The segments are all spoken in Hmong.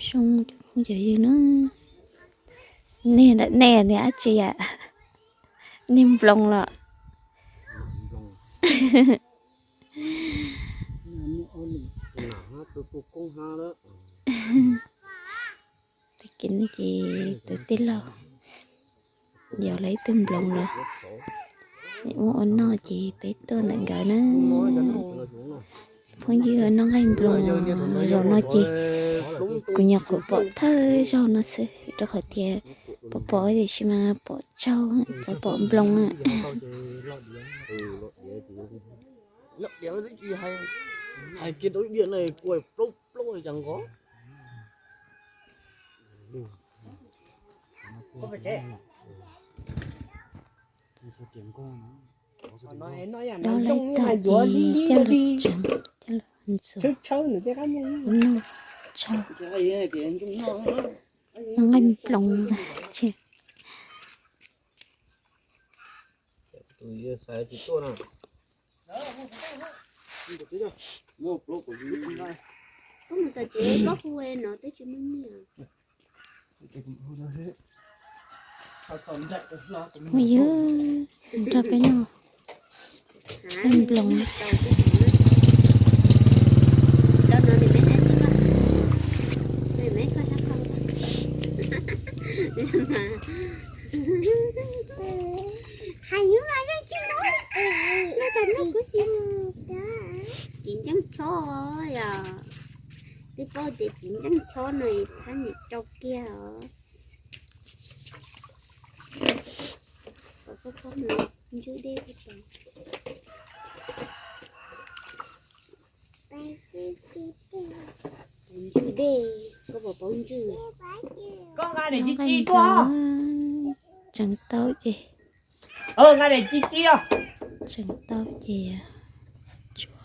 Zoo cov phooj cov ywg na, nej ntawm nej niag dab tsi yam, niag nploos los. Tag kis no ces tus tij laug yog lawv ib tug nploos los, muab ua noj ces peb tuaj ntawm nkawd na. Phooj ywg, noj nqaij nploos zaum no ces kuv nyuam qhuav pom thawj zaug no xwb, rau qhov tias pom pom tiam sis mas pom tsaug, pom nploos. Dob lawv tag ces coj los tsev, coj los ntxuav, noj tshau. Noj nqaij nploos. Koj mus tom tsev koj hu no twb tsis muaj nyiaj. Phooj ywg, nrog peb noj nqaij nploos. Hais mas yeej tsis hnov, no tas no kuv xim tsis ntseeg chob yom. Twb paub tias tsis ntseeg chob no thab niam rau kiag os. Kom koj phob no ntswj dej. Ntswj dej, koj puas paub ntswj? Koj nqa daim ci ci tuaj. Tseev tau ces, nqa daim ci ci os. Tseev tau ces tsuav.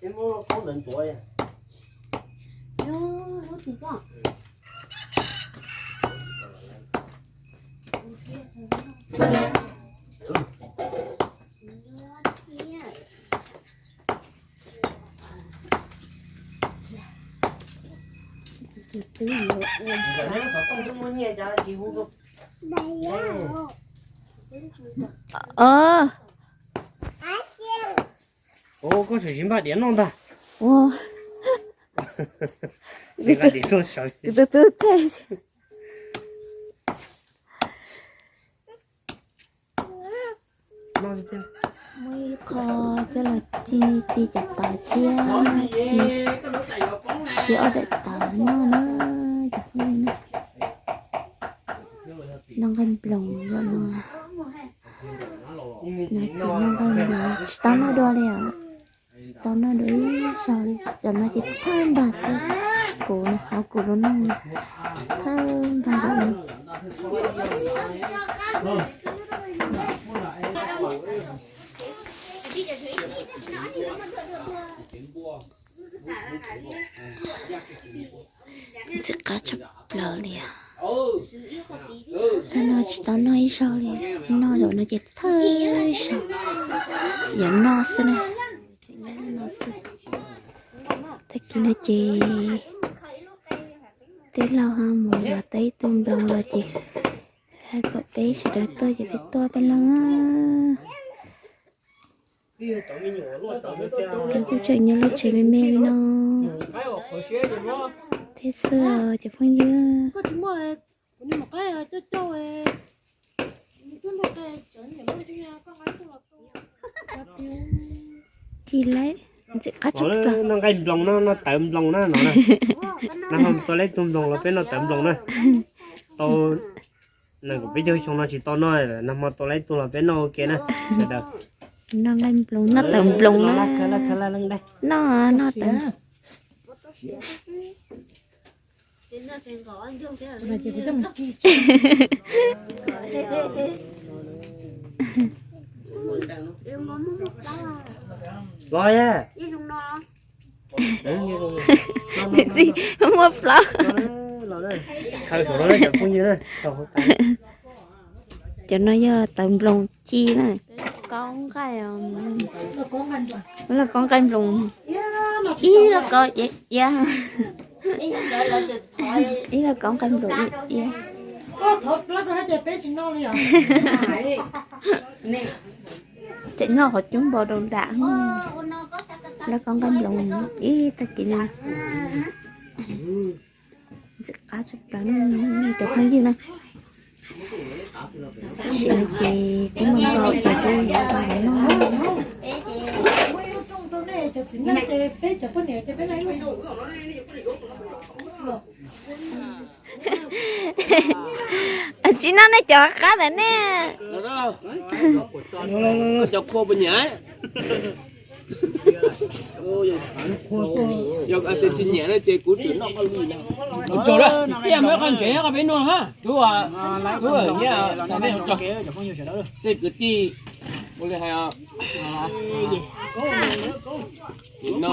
Ntxawm, neb muab xov tooj twb muaj nyiaj cas tsis hu rau? Ov, ua koj tseem siv npaj diav noj ntag. Ua, siv npaj diav tuaj sawv. Tus tub tub tej. Muab ib qho coj los ci, ci cov tawv thiab ci, ci ob daim tawv noj na, cov phooj ywg na. Noj nqaij nploos zaum no. No ces noj nqaij nploos tsis tau noj dua li os. Tsis tau noj dua ib zaug li, zaum no ces thawj npag xwb. Kuv no, hauv kuv lub neej thawj npag zaum no. Ntxim qab tshaj plaws li os. Hnub no tsis tau noj ib zaug li, noj zaum no ces thawj zaug, yuav noj xwb na. Tag kis no ces tij laug ho mus zov tau ib tug nploos los ces hais kom peb sawv daws tuaj ces peb tuaj peb leeg. Peb kuj tseem nyob lub tsev me me li no thiab xwb os cov phooj ywg. Ci lawm, ntxim qab tshaj plaws. Noj nqaij nploos no, noj tawv nploos na no na. Nag hmo tua tau ib tug nploos los peb noj tawv nploos na. Tau nees nkaum peb caug xyoo no tsis tau noj, nag hmo tua tau ib tug los peb noj ua ke na sawv daws. Noj nqaij nploos, noj tawv nploos na. Noj, noj tawv. Los, txiv txiv muaj plaub. Khaws saum no cov phooj ywg na. Cov no yog tawv nploos ci na. Kaub nqaij, lub lauj kaub nqaij nploos, ib lauj kaub iab, ib lauj kaub nqaij nploos iab. Tseem noj qhov cub npau rau nram. Lauj kaub nqaij nploos ib tag kis no. Ntxim qab tshaj plaws cov phooj ywg na. Tam sim no ces twb muaj npau ces peb yuav tau los noj. Tsis noj nej cov qab ntawm nej. Cov qhua puas nyiam? Yog tias tsis nyiam no ces kuv tseem noj koj li no. Ib yam muab qhov ntsev qhov peb noj ha. Tub, tub, nyiam xav nej ua tso. Tej kwv tij ua li hais no,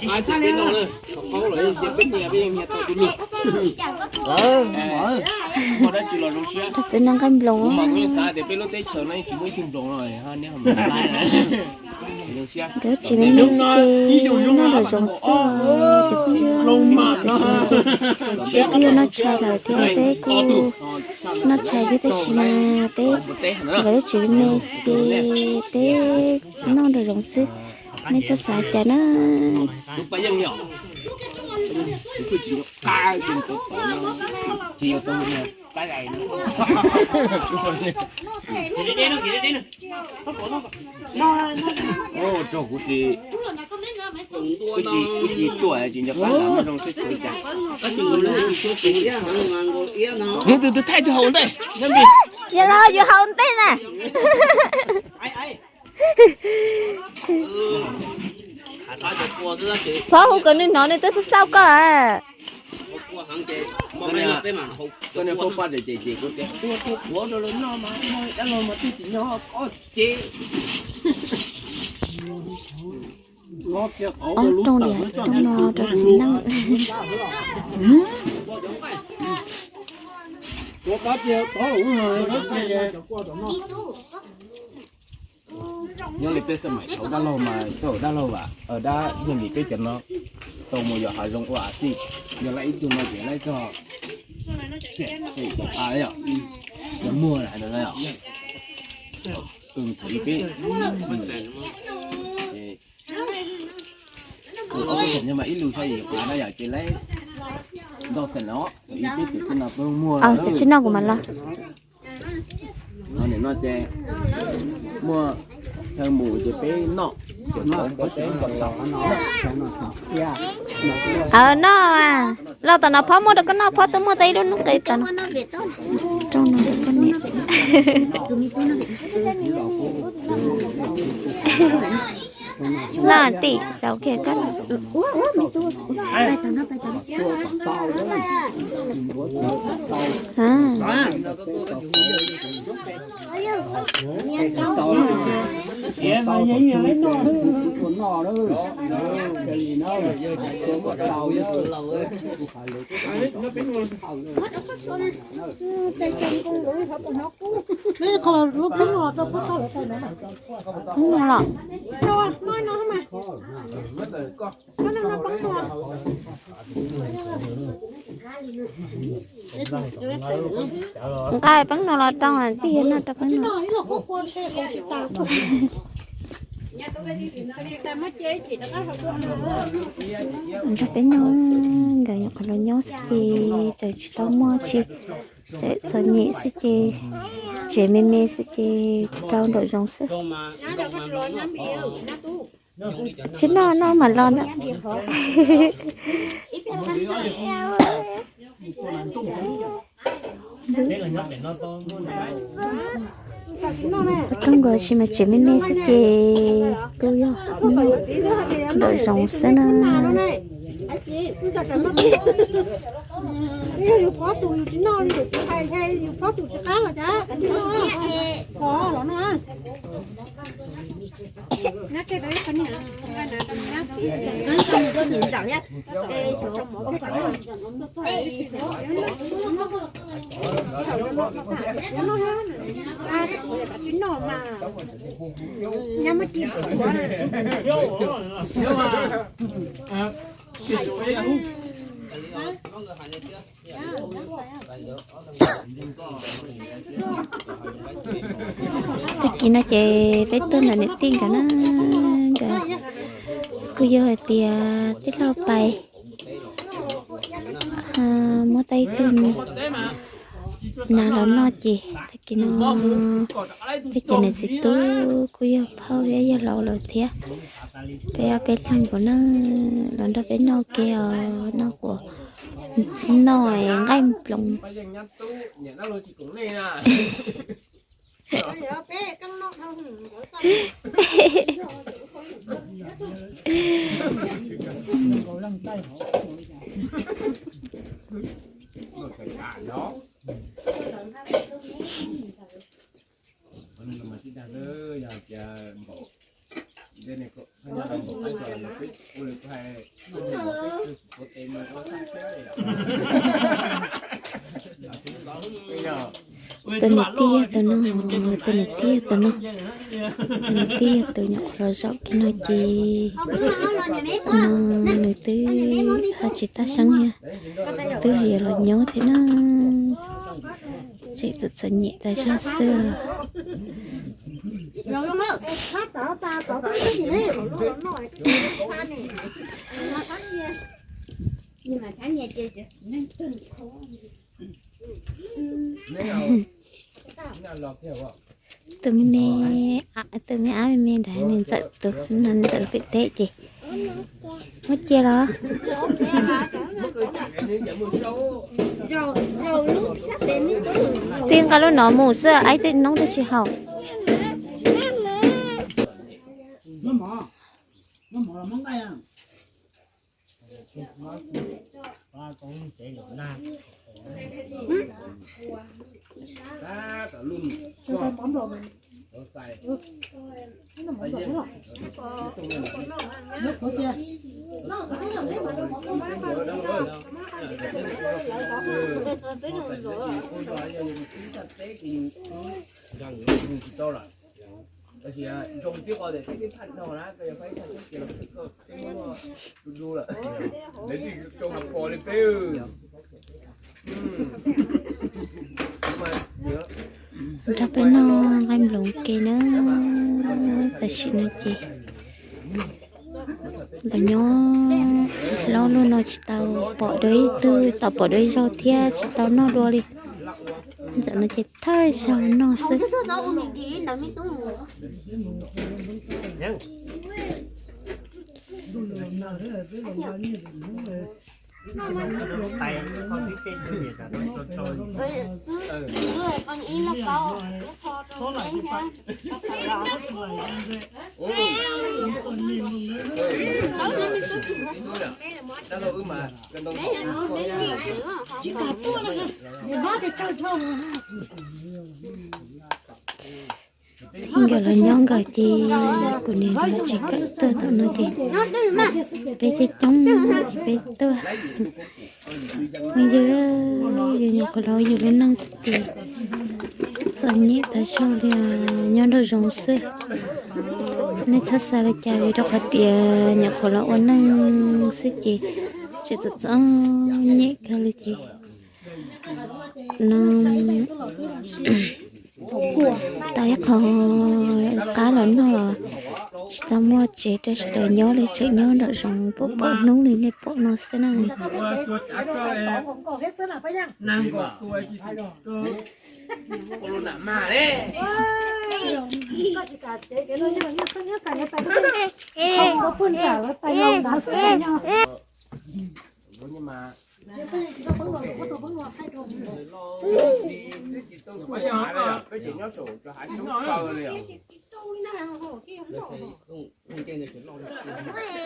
qab ces peb noj na, qhov qaub los ces peb nyiam peb yeej nyiam tau tus nws. Peb noj nqaij nploos. Kuv mas kuv yeej xav tias peb lub teb chaws no yeej tsis muaj ib tug nploos no, neb ho mus laib. Nkawd tsis me me xwb ces noj nraum zoov xwb os cov phooj ywg. Tam sim no ces peb kuj yog noj tshais thiab, tab sis mas peb, nkawd lub tsis me me xwb ces peb noj nraum zoov xwb. Nej txhob xav cas na. Rau kuv tsis, kuv tsis tuaj tsis nco qab zoo sib tw cas. Yog tus twg thaij tus haus ntej. Yog los yus haus ntej na. Phob hu kom nws hnov nws twb xauj xauj koj. Koj niag pab pab ces ces kuv tias tua tua quav rau lawv noj mas dab laug mas twb tsis nyob ob ces. Ob rooj diam, rooj no rau txiv neej. Nyob li peb xab maim thaum dab laug mas thaum dab laug vam dab yog li peb cov no tau mus yos hav zoov ua a xij, yog lawv ib tug no ces lawv txog xiam a yom, yog muag hais ntawd yom, kws thaum ib peb Tus ob peb xeem no mas ib lus xya yim qab na yom, ces lawv ntau xeem no, ib peb tus twb no peb muag. Ces tsis noj kuv mam los. Nim no ces muaj chaw mus ces peb noj. Aw, noj. Los tom no phob muaj rau koj noj, phob twb muaj tau ib lub noob qes tom no. Rooj no rau koj niam. Los tim saum kiag koj. Peb no los. Nqa peeb no los rau tij no rau peeb no. Nqa peeb no, nkawd nyuam qhuav los nyob xwb ces txawm tsis tau muaj tsi, txawm txom nyem xwb ces tsev me me xwb ces rau nraum zoov xwb. Tsis noj noj mam los ntag. Tub nkawd tsis mas tsev me me xwb ces kuj yog nraum zoov xwb na. Tag kis no ces peb tuaj ntawm niam tij nkawd na, nkawd kuj yog hais tias tij laug Pais muab tau ib tug nas los noj ces tag kis no peb cov niam txiv tub kuj yog phauj thiab yog laus lawm thiab. Peb ob peb leeg nkaus na los nrog peb noj ke os, noj quav, noj nqaij nploos. Tus niam tij yog tus no, tus niam tij yog tus no, tus niam tij yog tus nyuam qhuav los zaum kiag no ces no nws twb ho tsis tag seeb thiab, twb ho yuav los nyob thiab na. Tseem txom txom nyem tas zog xwb. Tus me me, tus me ab me me nrad nws ntxawm tus no ntawm pem teb ces muab cia los. Tij nqa lub no mus xwb, aib tej noob twb tsis haus. Nrog peb noj nqaij nploos ua ke na. Tam sim no ces los nyob hlob luaj no tsis tau pom dua ib tug, tau pom dua ib zaug thiab tsis tau noj dua li. Ntxawm no ces thawj zaug noj xwb. Nkawd los nyob nkawd ces kuv niam tsis kam tuag tom no ces peb thiaj coob ces peb tuaj. Yus, yus nyuam qhuav los yus lub neej xwb ces txom nyem tas zog li, nyob nraum zoov xwb. Nej txhob xav li cas vim rau qhov tias nyuam qhuav los ua neej xwb ces tseem txom txom nyem kawg li ces no tau ib qho qab los noj los tsis tau muaj tsev rau sawv daws nyob li, tseem nyob nraum zoov puas pom hnub li nej pom no xwb na.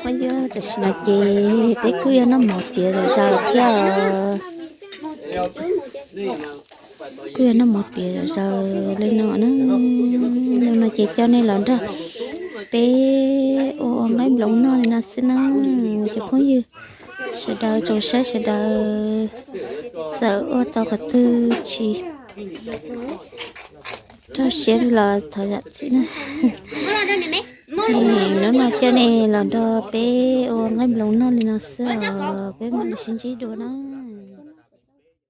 Phooj ywg, tam sim no ces peb kuj yuav noj mov tiav zom zaws thiab. Kuj yuav noj mov tiav zom zaws li no na. Li no ces coj nej los nrog peb ua nqaij nploos noj li no xwb na. Cov phooj ywg sawv daws, tsoom saib sawv daws, Txawm ua tau qhov twg tsis rau siab los thov zam txim na. Hnub no coj nej los nrog peb ua nqaij nploos noj li no xwb os, peb mam li sib ntsib dua na.